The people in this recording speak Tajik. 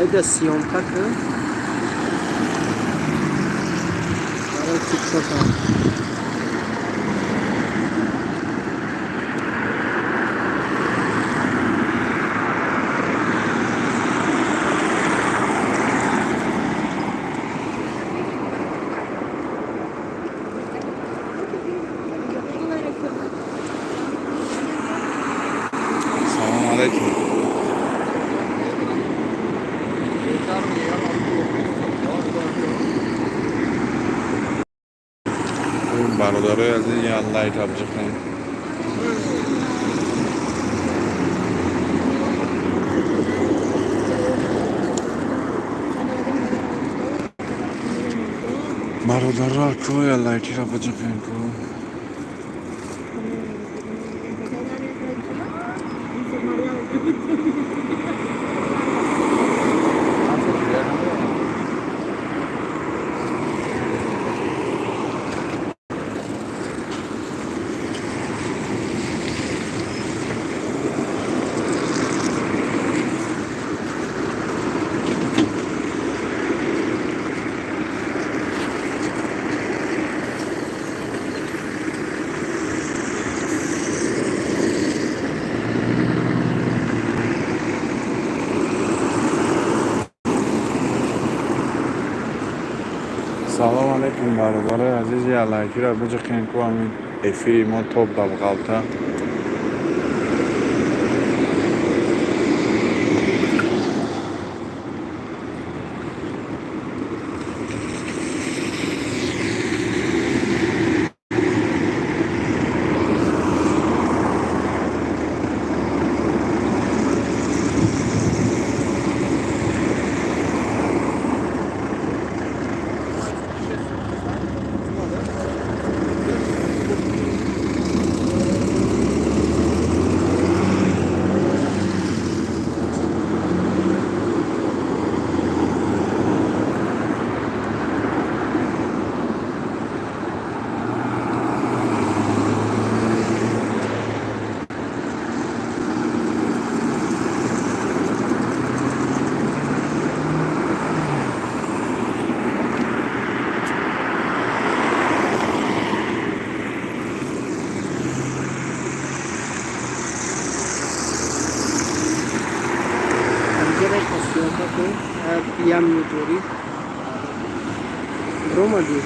Айда съёмка кун барои ТикТокам. Салом алейкум. Бародарои азиз, я лайк абҷиқем. Бародаро, ку я лайкира биҷиқем ку. Салом алейкум, бародарои азиз, я лайкира биҷиқем ку, ҳамин эфири мо топ дабғалта. Инҷа съёмка кун, як минут дорӣ. Ромадӣ.